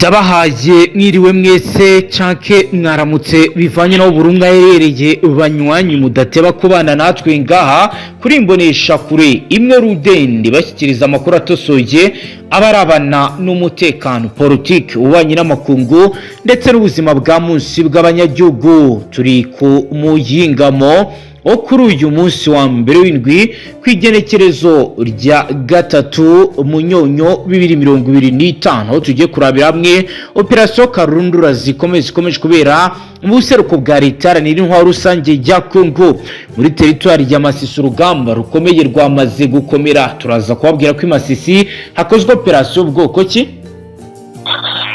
Ndabahaye mwiriwe mwese canke mwaramutse, bivanye n'aho buri umwe aherereye. Banywanyi mudateba kubana natwe ngaha kuri Imbonesha Kure imwe rudende, bashyikiriza amakuru atosoye abarabana n'umutekano, politiki, ububanyi n'amakungu ndetse n'ubuzima bwa munsi bw'abanyagihugu. Turi ku muyingamo wo kuri uyu munsi wa mbere w'indwi, ku igenekerezo rya 3 Munyonyo 2025, aho tugiye kurabira hamwe operasiyo karundura zikomeje kubera mu buseruko bwa Leta Iharanira Intwaro Rusange ya Kongo, muri teritwari ya Masisi. Urugamba rukomeye rwamaze gukomera. Turaza kubabwira ko i Masisi hakozwe operasiyo bwoko ki?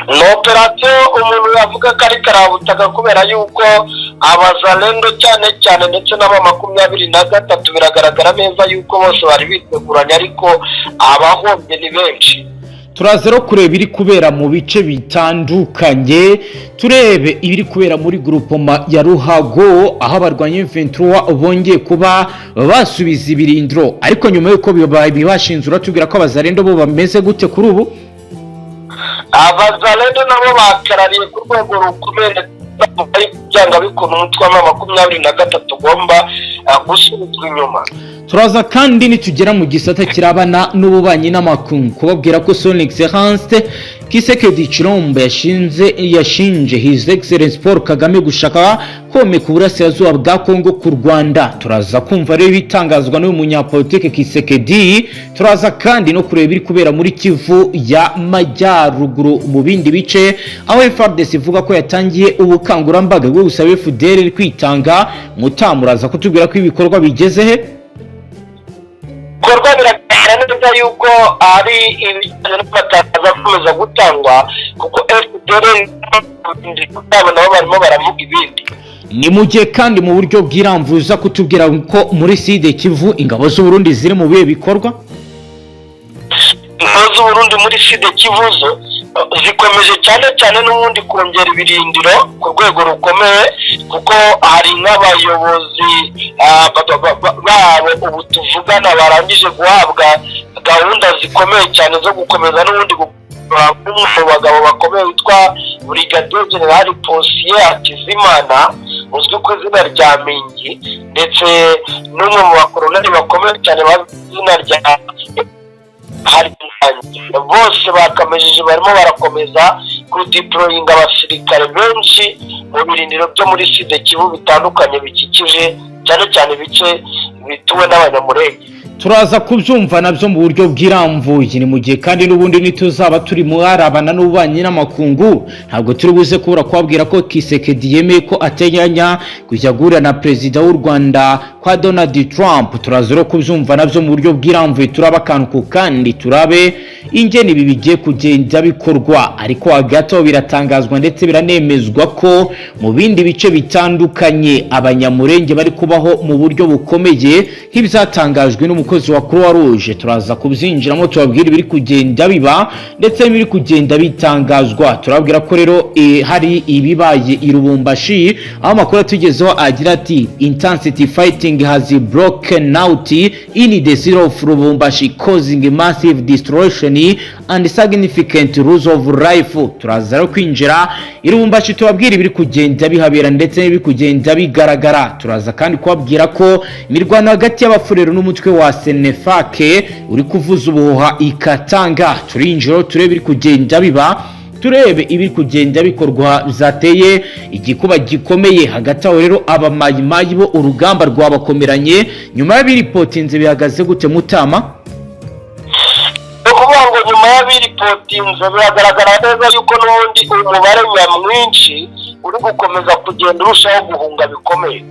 Ni operasiyo umuntu yavuga ko ari karabutaka, kubera yuko Abazalendo cyane cyane ndetse n'aba 23, biragaragara neza yuko bose bari biteguranye, ariko abahombye ni benshi. Turaza rero kureba ibiri kubera mu bice bitandukanye, turebe ibiri kubera muri groupement ya Ruhago, aho abarwanya M23 bongeye kuba basubiza ibirindiro, ariko nyuma y'uko bibashinze. Uratubwira ko Abazalendo bo bameze gute kuri ubu? Abazalendo nabo bakarariye ku rwego rukomeye, byanga bikunda umutwe wa 23 ugomba gusubizwa inyuma. Turaza kandi, nitugera mu gisata kirabana n'ububanyi n'amakungu, kubabwira ko Son Excellence Tshisekedi Tshilombo yashinze yashinje His Excellence Paul Kagame gushaka komeka uburasirazuba bwa Kongo ku Rwanda. Turaza kumva rero ibitangazwa n'uyu munyapolitike Tshisekedi. Turaza kandi no kureba ibiri kubera muri Kivu ya Majyaruguru, mu bindi bice, aho FARDC ivuga ko yatangiye ubukangurambaga bwo gusaba FDLR kwitanga. Mutamuraza kutubwira ko ibikorwa bigeze he? Ibikorwa biragaragara neza yuko ari ibijyanye n'amatangazo akomeza gutangwa, kuko FDLR yabo nabo barimo baravuga ibindi. Ni mu gihe kandi mu buryo bwiramvuza kutubwira ko muri Sud Kivu ingabo z'Uburundi ziri mu bihe bikorwa. Ingabo z'Uburundi muri Sud Kivu zo zikomeje cyane cyane n'ubundi kongera ibirindiro ku rwego rukomeye, kuko hari nk'abayobozi babo ubu tuvugana barangije guhabwa gahunda zikomeye cyane zo gukomeza n'ubundi umwe mu bagabo bakomeye witwa Brigadier General Posiye Hakizimana, uzwi ku izina rya Mingi, ndetse n'umwe mu bakoronari bakomeye cyane bazwi ku izina rya hari. Bose bakamejeje, barimo barakomeza kudeployinga abasirikare benshi mu birindiro byo muri Sud Kivu bitandukanye bikikije cyane cyane ibice bituwe n'Abanyamurenge. Turaza kubyumva nabyo mu buryo bwirambuye. Ni mu gihe kandi n'ubundi nituzaba turi mwarabana n'ububanyi n'amakungu, ntabwo turi buze kubura kubabwira ko Tshisekedi yemeye ko ateganya kujya guhura na perezida w'u Rwanda kwa Donald Trump. Turaza rero kubyumva nabyo mu buryo bwirambuye, turaba akantu ku kandi, turabe ingene ibi bigiye kugenda bikorwa. Ariko hagati aho biratangazwa ndetse biranemezwa ko mu bindi bice bitandukanye Abanyamurenge bari kubaho mu buryo bukomeye, nk'ibyatangajwe n'umukozi wa Croix Rouge. Turaza kubyinjiramo, tubabwira ibiri kugenda biba ndetse n'ibiri kugenda bitangazwa. Turababwira ko rero hari ibibaye i Lubumbashi, aho amakuru atugezeho agira ati: "Intensity fighting has broken out in the city of Lubumbashi, causing massive destruction and significant loss of life." Turaza rero kwinjira i Lubumbashi, tubabwira ibiri kugenda bihabera ndetse n'ibiri kugenda bigaragara. Turaza kandi kubabwira ko imirwano hagati y'Abafurero n'umutwe wa Senefake uri kuvuza ubuhuha ikatanga. Turinjira turebe ibiri kugenda biba, turebe ibiri kugenda bikorwa bizateye igikuba gikomeye. Hagati aho rero, Abamayimayi bo urugamba rwabakomeranye nyuma y'abiripotinze. Bihagaze gute, Mutama? Ni ukuvuga ngo nyuma y'abiripotinze, biragaragara neza yuko n'ubundi umubare nyamwinshi uri gukomeza kugenda urushaho guhunga bikomeye.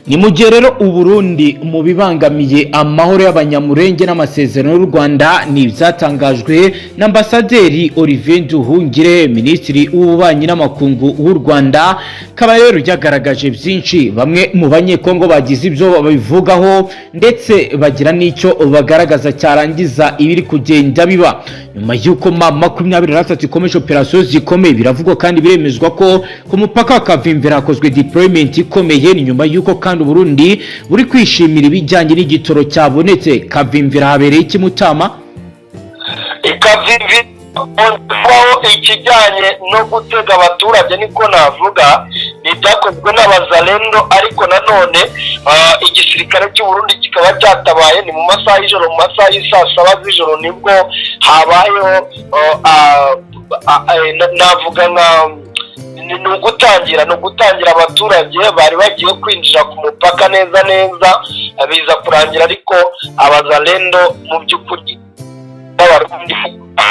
Ni mu gihe rero Uburundi mu bibangamiye amahoro y'Abanyamurenge n'amasezerano y'u Rwanda, ni ibyatangajwe na Ambasaderi Olivier Nduhungire, Minisitiri w'Ububanyi n'Amakungu w'u Rwanda. Kaba rero ryagaragaje byinshi. Bamwe mu Banyekongo bagize ibyo babivugaho, ndetse bagira n'icyo bagaragaza cyarangiza ibiri kugenda biba nyuma y'uko M23 ikomeje operasiyo zikomeye. Biravugwa kandi biremezwa ko ku mupaka wa Kavimvira hakozwe deployment ikomeye. Ni nyuma y'uko kandi Burundi buri kwishimira ibijyanye n'igitoro cyabonetse. Kavimvira habereye iki, Mutama? Ikavimvira Kubaho ikijyanye no gutega abaturage, niko navuga, ni ibyakozwe n'Abazalendo, ariko nanone igisirikare cy'u Burundi kikaba cyatabaye. Ni mu masaha y'ijoro, mu masaha y'isaa 7 z'ijoro nibwo habayeho navuga nka ni ugutangira abaturage bari bagiye kwinjira ku mupaka neza neza, biza kurangira ariko Abazalendo mu by'ukuri b'Abarundi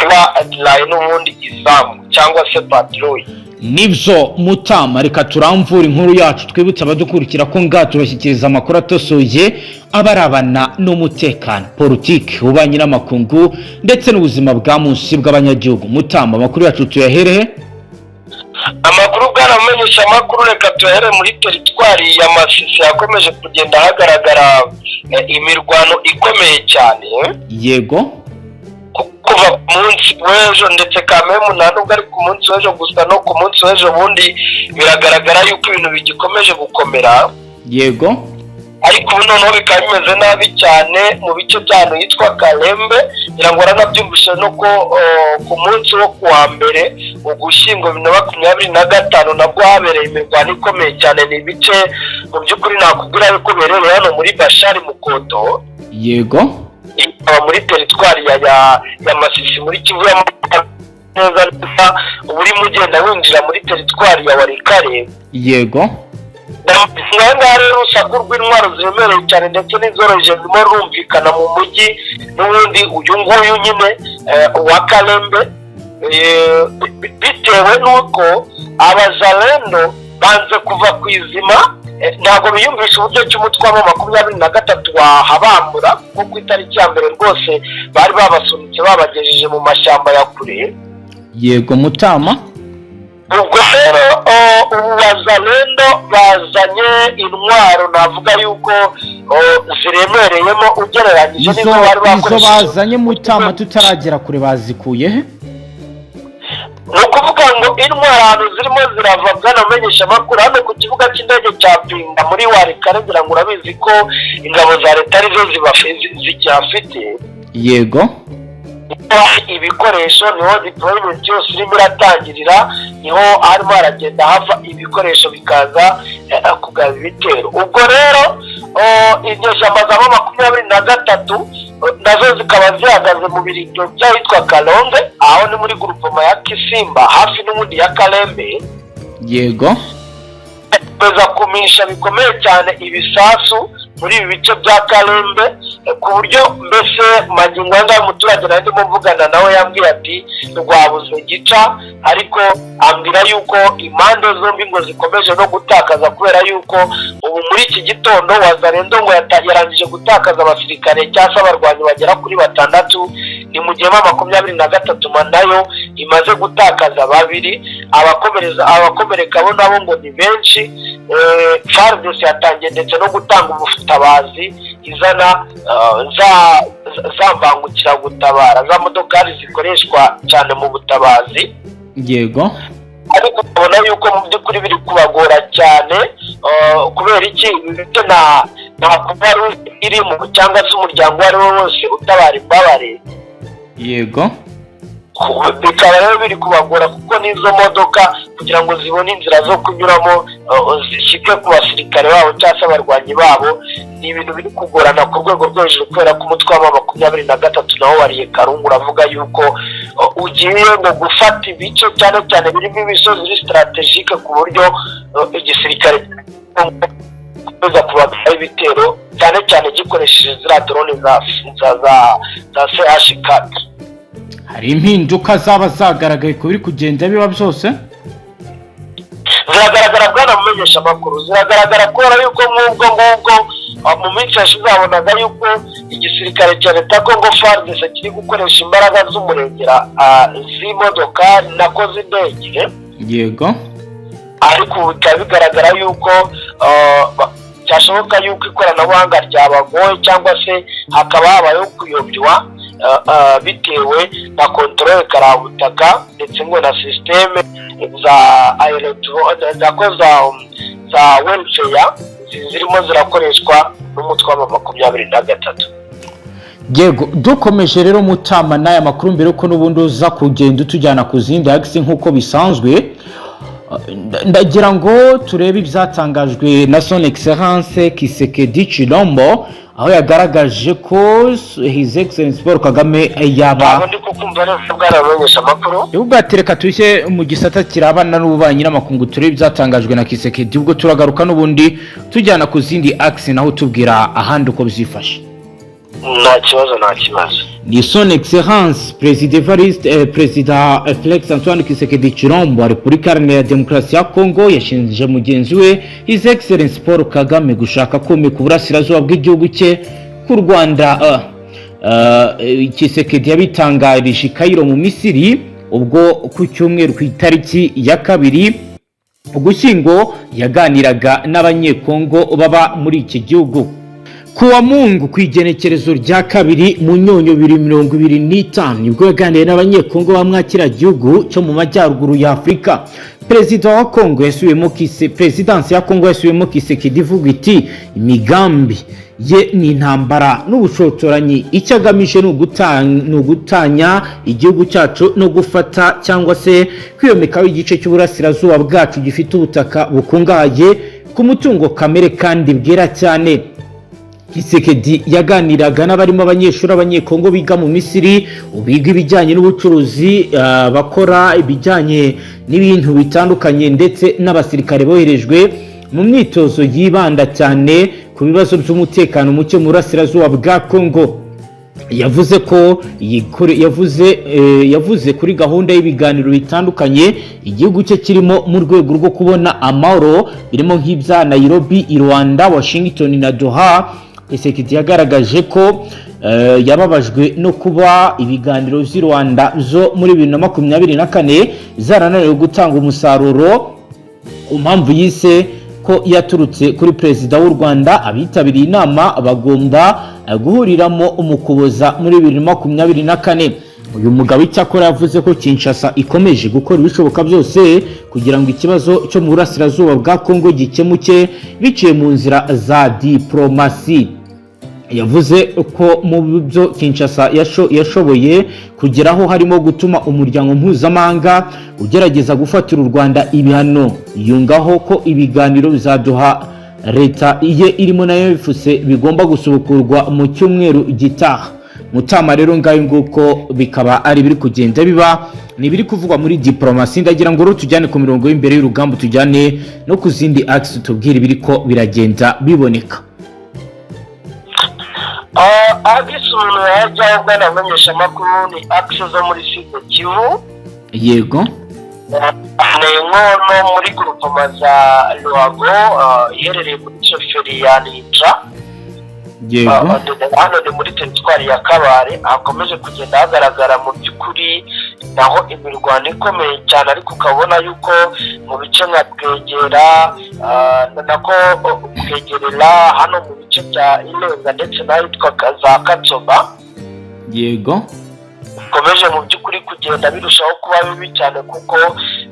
badiraye n'ubundi izamu cyangwa se patrouille. Nibyo mutama, reka turamvura inkuru yacu, twibutse abadukurikira ko ngaha tubashyikiriza amakuru atosoye abarabana n'umutekano, politiki, ububanyi n'amakungu ndetse n'ubuzima bwa munsi bw'abanyagihugu. Mutama, amakuru yacu tuyaherehe? Amakuru, bwaramenyesha amakuru, reka tuyahere muri teritwari ya Masisi, yakomeje kugenda hagaragara imirwano ikomeye cyane. Kuva ku munsi w'ejo, ndetse kamemu nta nubwo ari ku munsi w'ejo gusa, no ku munsi w'ejo bundi biragaragara yuko ibintu bigikomeje gukomera. Ariko ubu noneho bikaba bimeze nabi cyane mu bice by'ahantu hitwa Karembe. Ngira ngo waranabyumvise no ko ku munsi wo kuwa mbere, Ugushyingo 2025, nabwo habereye imirwano ikomeye cyane. Ni ibice mu by'ukuri nakubwira yuko biherereye hano muri Bashari Mukoto, ikaba muri teritwari ya Masisi, muri Kivu y'Amajyepfo neza neza, uba urimo ugenda winjira muri teritwari ya Walikale. Aha ngaha rero urusaku rw'intwaro ziremereye cyane ndetse n'izoroheje rurimo rurumvikana mu mujyi n'ubundi uyu nguyu nyine wa Karembe, bitewe n'uko Abazalendo banze kuva ku izima, ntabwo biyumvisha uburyo ki umutwe wa 23 wahabambura, kuko ku itariki ya 1 rwose bari babasunitse, babagejeje mu mashyamba ya kure. Yego mutama. Ubwo rero ubu Bazalendo bazanye intwaro navuga yuko ziremereyemo ugereranyije Izo n'izo bari izo bakoresheje. bazanye mutama, tutaragera kure, bazikuye he? Ni ukuvuga ngo intwaro ahantu zirimo zirava, bwana menyesha amakuru, hano ku kibuga cy'indege cya Pinga muri Walikale, ngira ngo urabizi ko ingabo za leta arizo zikihafite. Ibikoresho niho deployment yose irimo iratangirira, niho harimo haragenda hava ibikoresho bikaza kugaba ibitero. Ubwo rero inyeshyamba za 23 nazo zikaba zihagaze mu birindiro by'ahitwa Kalonge, aho ni muri groupement ya Kisimba, hafi n'ubundi ya Kalembe. Komeza kumisha bikomeye cyane ibisasu muri ibi bice bya Karembe, ku buryo mbese magingo aya ngaya umuturage nari ndimo mvugana nawe yambwiye ati rwabuze gica, ariko ambwira yuko impande zombi ngo zikomeje no gutakaza, kubera yuko ubu muri iki gitondo Wazalendo ngo yarangije gutakaza abasirikare cyangwa se abarwanyi bagera kuri batandatu, ni mu gihe 23 nayo imaze gutakaza babiri, abakomereza abakomereka bo nabo ngo ni benshi. FARDC yatangiye ndetse no gutanga ubutabazi, izana za mbangukiragutabara, za modokari zikoreshwa cyane mu butabazi. Ariko ukabona yuko mu by'ukuri biri kubagora cyane. Kubera iki? Ibi bice nta kuba irimo cyangwa se umuryango uwo ari wo wose utabara imbabare. Bikaba rero biri kubagora, kuko n'izo modoka kugira ngo zibone inzira zo kunyuramo zishyike ku basirikare babo cyangwa se abarwanyi babo, ni ibintu biri kugorana ku rwego rwo hejuru, kubera ko umutwe wa 23 nawo wariye karungu, uravuga yuko ugiye ngo gufata ibice cyane cyane birimo imisozi iri stratégique, ku buryo igisirikare gikomeza kubagaho ibitero cyane cyane gikoresheje ziriya drone za CH4. Hari impinduka zaba zagaragaye ku biri kugenda biba byose? Ziragaragara, bwana mumenyesha amakuru, ziragaragara, kubera yuko nk'ubwo ngubwo mu minsi yashize habonaga yuko igisirikare cya leta Congo FARDC kiri gukoresha imbaraga z'umurengera z'imodoka nako z'indege. Ariko ubu bikaba bigaragara yuko byashoboka yuko ikoranabuhanga ryabagoye, cyangwa se hakaba habayeho kuyobywa bitewe na contrôle karabutaka, ndetse ngo na système za nako za warfare zirimo zirakoreshwa n'umutwe wa 23. Yego, dukomeje rero, Mutama, n'aya makuru, mbere ko n'ubundi uza kugenda utujyana ku zindi axes nk'uko bisanzwe, ndagira ngo turebe ibyatangajwe na Son Excellence Tshisekedi Tshilombo, aho yagaragaje ko His Excellence Paul Kagame yaba Ntabwo ndi kukumva neza, bwaramenyesha amakuru. Ubwo reka tujye mu gisata kirabana n'ububanyi n'amakungu, turebe ibyatangajwe na Tshisekedi. Ubwo turagaruka n'ubundi tujyana ku zindi axes, naho tubwira ahandi uko byifashe. Nta kibazo, nta kibazo. Ni Son Excellence Perezida Evariste, Perezida Felix Antoine Tshisekedi Tshilombo wa Repubulika Iharanira Demokarasi ya Kongo yashinje mugenzi we His Excellence Paul Kagame gushaka komeka uburasirazuba bw'igihugu cye ku Rwanda. Tshisekedi yabitangarije i Cairo mu Misiri, ubwo ku cyumweru ku itariki ya 2 Ugushyingo yaganiraga n'Abanyekongo baba muri iki gihugu. Kuwa Mungu ku igenekerezo rya 2 Munyonyo 2025, nibwo yaganiriye n'Abanyekongo bamwakira gihugu cyo mu majyaruguru ya Afurika. Perezida wa Kongo yasubiyemo kise, perezidansi ya Kongo yasubiyemo Tshisekedi ivuga iti: "Imigambi ye ni intambara n'ubushotoranyi. Icyo agamije ni ugutanya igihugu cyacu no gufata cyangwa se kwiyomekaho igice cy'uburasirazuba bwacu gifite ubutaka bukungahaye ku mutungo kamere kandi bwera cyane." Tshisekedi yaganiraga n'abarimo abanyeshuri Abanyekongo biga mu Misiri, biga ibijyanye n'ubucuruzi, bakora ibijyanye n'ibintu bitandukanye, ndetse n'abasirikare boherejwe mu myitozo yibanda cyane ku bibazo by'umutekano muke mu burasirazuba bwa Kongo. Yavuze ko yavuze kuri gahunda y'ibiganiro bitandukanye igihugu cye kirimo mu rwego rwo kubona amahoro, birimo nk'ibya Nairobi, i Rwanda, Washington na Doha. Tshisekedi yagaragaje ko yababajwe no kuba ibiganiro by'i Rwanda zo muri 2024 zarananiwe gutanga umusaruro, ku mpamvu yise ko yaturutse kuri perezida w'u Rwanda. Abitabiriye inama bagomba guhuriramo mu Kuboza muri 2024. Uyu mugabo icyakora yavuze ko Kinshasa ikomeje gukora ibishoboka byose kugira ngo ikibazo cyo mu burasirazuba bwa Kongo gikemuke biciye mu nzira za diplomasi. Yavuze ko mu byo Kinshasa yashoboye kugeraho harimo gutuma umuryango mpuzamahanga ugerageza gufatira u Rwanda ibihano. Yungaho ko ibiganiro bizaduha leta iye irimo na AFC bigomba gusubukurwa mu cyumweru gitaha. Mutama, rero ngayo nguko, bikaba ari ibiri kugenda biba, ni ibiri kuvugwa muri diplomasi. Ndagira ngo rero tujyane ku mirongo y'imbere y'urugamba, tujyane no ku zindi axes, tubwire ibiri ko biragenda biboneka. Axe umuntu yajyaho, bwana amenyeshamakuru, ni axe zo muri Sud Kivu. Ni nkono muri groupement za Ruhago, iherereye muri chefferie ya Ninja. Hano ni muri teritwari ya Kabare, hakomeje kugenda hagaragara mu by'ukuri naho imirwano ikomeye cyane, ariko ukabona yuko mu bice nka Bwegera, nako Bwegerera, hano mu bice bya Irenga ndetse n'ahitwa za Katsoba, bikomeje mu by'ukuri kugenda birushaho kuba bibi cyane, kuko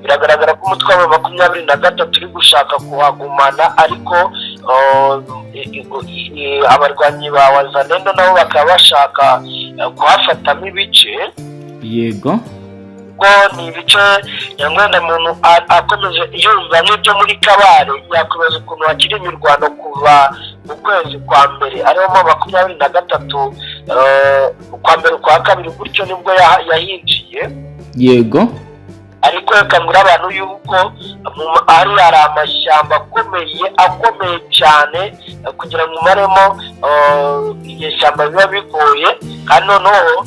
biragaragara ko umutwe wa 23 uri gushaka kuhagumana, ariko abarwanyi ba Wazalendo nabo bakaba bashaka kuhafatamo ibice. Kuko ni ibice nyamwenda muntu akomeje yumva nk'ibyo muri Kabare, yakomeza ukuntu hakiri imirwano kuva mu kwezi kwa mbere, ariho mu 23, kwa mbere, kwa kabiri gutyo, nibwo yahinjiye. Ariko reka mbwira abantu yuko hari amashyamba akomeye akomeye cyane, kugira ngo umaremo inyeshyamba biba bigoye. Kandi noneho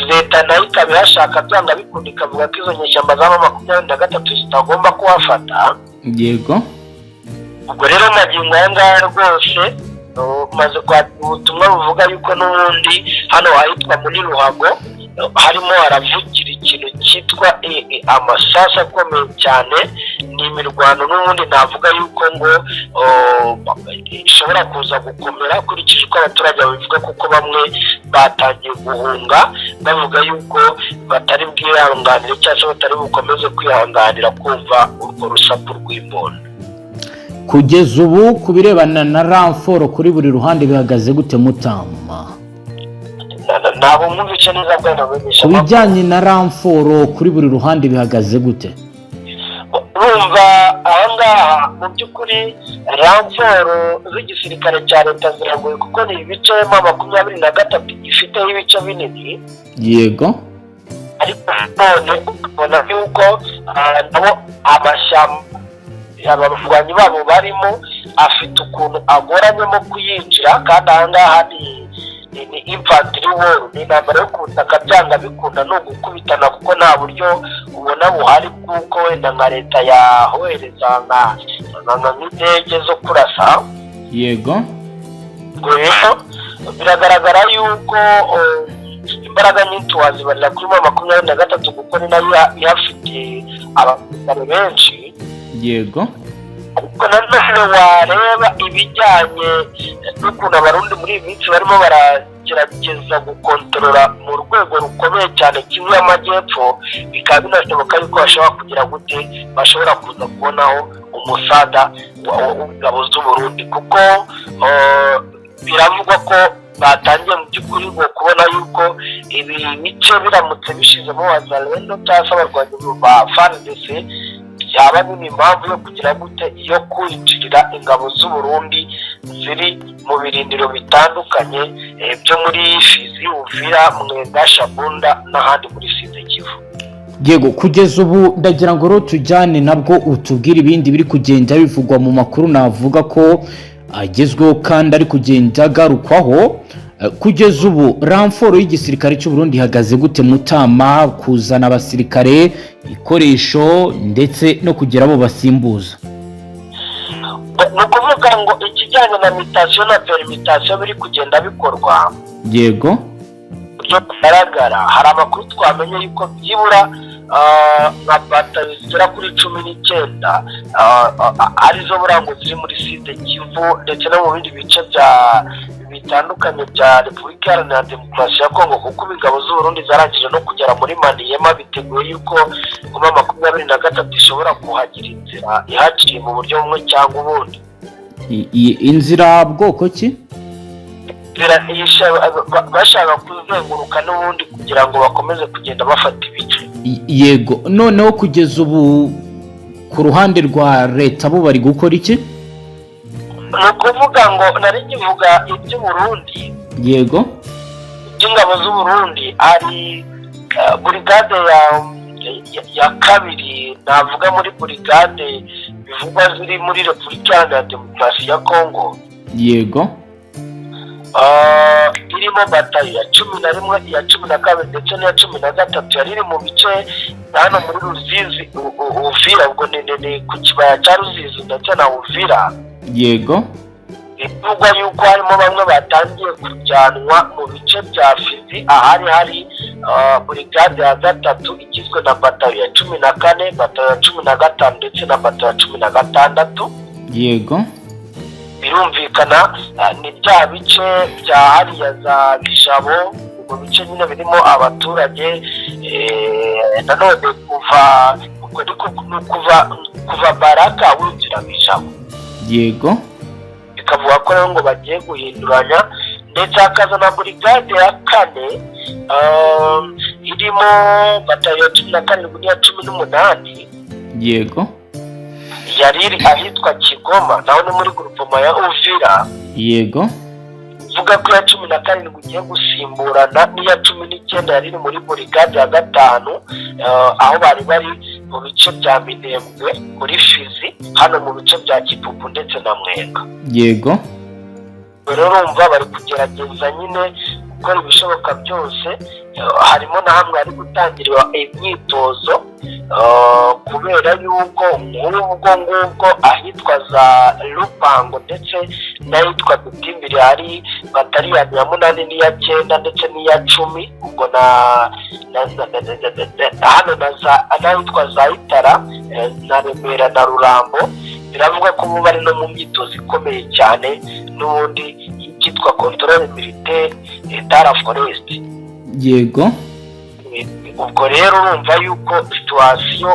leta nayo ikaba ihashaka byanga bikunda, ikavuga ko izo nyeshyamba zaba 23 zitagomba kuhafata. Ubwo rero magingo aya ngaya rwose maze kwakira ubutumwa buvuga yuko n'ubundi hano ahitwa muri Ruhago harimo haravugira ikintu cyitwa amasasu akomeye cyane. Ni imirwano n'ubundi navuga yuko ngo ishobora kuza gukomera ukurikije uko abaturage babivuga, kuko bamwe batangiye guhunga bavuga yuko batari bwihanganire cyangwa se batari bukomeze kwihanganira kumva urwo rusaku rw'imbunda. Kugeza ubu ku birebana na renfort kuri buri ruhande bihagaze gute, Mutama? Ntabwo mwumvice neza, bwana Mumenyesha. Ku bijyanye na renfort kuri buri ruhande bihagaze gute? Urumva, aha ngaha mu by'ukuri renfort z'igisirikare cya leta ziragoye, kuko ni ibice M23 gifiteho ibice binini. Ariko none ukabona yuko nabo amashyamba aba barwanyi babo barimo afite ukuntu agoranyemo kuyinjira, kandi aha ngaha ni infantry war, ni intambara yo ku butaka. Byanga bikunda ni ugukubitana, kuko nta buryo ubona buhari bw'uko wenda nka leta yahohereza nk'indege zo kurasa. Ubwo rero biragaragara yuko imbaraga nyinshi wazibarira kuri M23, kuko ni nayo ihafite abasirikare benshi. Ariko nanone wareba ibijyanye n'ukuntu Abarundi muri iyi minsi barimo baragerageza gukontorora mu rwego rukomeye cyane Kivu y'Amajyepfo, bikaba binashoboka yuko bashobora kugira gute, bashobora kuza kubonaho umusada w'ingabo z'Uburundi, kuko biravugwa ko batangiye mu by'ukuri ngo kubona yuko ibi bice biramutse bishizemo Wazalendo cyangwa se abarwanyi ba FARDC, byaba nyine impamvu yo kugira gute, yo kwinjirira ingabo z'Uburundi ziri mu birindiro bitandukanye byo muri Fizi, Uvira, Mwenga, Shabunda n'ahandi muri Sud Kivu. Yego, kugeza ubu ndagira ngo rero tujyane nabwo utubwire ibindi biri kugenda bivugwa mu makuru navuga ko agezweho kandi ari kugenda agarukwaho. Kugeza ubu renfort y'igisirikare cy'u Burundi ihagaze gute, Mutama, kuzana abasirikare, ibikoresho ndetse no kugira abo basimbuza? Ni ukuvuga ngo ikijyanye na mutation na permutation biri kugenda bikorwa buryo bugaragara. Hari amakuru twamenye yuko byibura nka batayo zigera kuri 19 arizo burango ziri muri Sud Kivu ndetse no mu bindi bice bya bitandukanye bya Repubulika Iharanira Demokarasi ya Kongo, kuko ubu ingabo z'Uburundi zarangije no kugera muri Maniyema, biteguye yuko M23 ishobora kuhagira inzira ihaciye mu buryo bumwe cyangwa ubundi. Inzira bwoko ki? Bashaka kuzenguruka n'ubundi kugira ngo bakomeze kugenda bafata ibice. Yego, noneho kugeza ubu ku ruhande rwa leta bo bari gukora iki? Ni ukuvuga ngo nari nkivuga iby'Uburundi, iby'ingabo z'Uburundi, hari burigade ya kabiri, navuga muri burigade bivugwa ziri muri Repubulika Iharanira Demokarasi ya Kongo, irimo batayo ya 11, iya 12 ndetse n'iya 13, yari iri mu bice hano muri Ruzizi, Uvira, ubwo ni ku kibaya cya Ruzizi ndetse na Uvira. Bivugwa yuko harimo bamwe batangiye kujyanwa mu bice bya Fizi, ahari hari burigade ya gatatu igizwe na batayo ya 14, batayo ya 15 ndetse na batayo ya 16. Birumvikana ni bya bice bya hariya za Bijabo, mu bice nyine birimo abaturage. Nanone kuva ubwo ni kuva Baraka winjira Bijabo. Bikavuga ko rero ngo bagiye guhinduranya, ndetse hakaza na burigade ya kane irimo batayo ya 17 n'iya 18, yari iri ahitwa Kigoma, naho ni muri groupement ya Uvira. Ivuga ko iya 17 igiye gusimburana n'iya 19 yari iri muri burigade ya gatanu, aho bari bari mu bice bya Minembwe, muri Fizi, hano mu bice bya Kipupu ndetse na Mwenga. Rero urumva bari kugerageza nyine gukora ibishoboka byose. Harimo na hamwe hari gutangirwa imyitozo, kubera yuko nk'ubwo ngubwo ahitwa za Rupango ndetse n'ahitwa Dutimbiri hari bataliyani ya munani n'iya cyenda ndetse n'iya 10, ubwo na hano na za n'ahitwa za Itara na Remera na Rurambo, biravuga ko ubu bari no mu myitozo ikomeye cyane n'ubundi y'icyitwa contrôle militaire de la forêt. Ubwo rero urumva yuko situation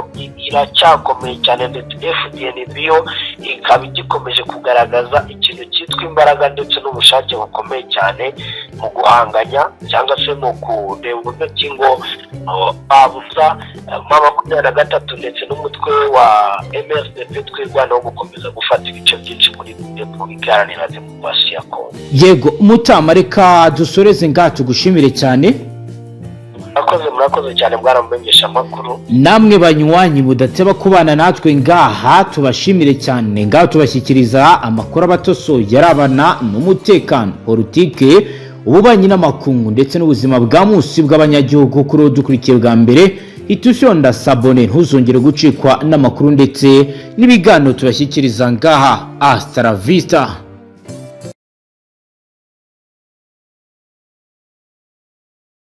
iracyakomeye cyane, ndetse FDNB yo ikaba igikomeje kugaragaza ikintu cyitwa imbaraga ndetse n'ubushake bukomeye cyane mu guhanganya cyangwa se mu kureba uburyo ki ngo babuza M23 ndetse n'umutwe wa MRDP Twirwaneho gukomeza gufata ibice byinshi muri Repubulika Iharanira Demokarasi ya Kongo. Yego Mutama, reka dusoreze ngaha, tugushimire cyane. Murakoze, murakoze cyane, bwaramumenyesha amakuru. Namwe banywanyi mudateba kubana natwe ngaha, tubashimire cyane. Ngaha tubashyikiriza amakuru abatosoye arabana n'umutekano, politike, ububanyi n'amakungu ndetse n'ubuzima bwa munsi bw'abanyagihugu. Kuri uwo dukurikiye bwa mbere, hita ushonda s'abonner, ntuzongere gucikwa n'amakuru ndetse n'ibiganiro tubashyikiriza ngaha. Hasta la vista.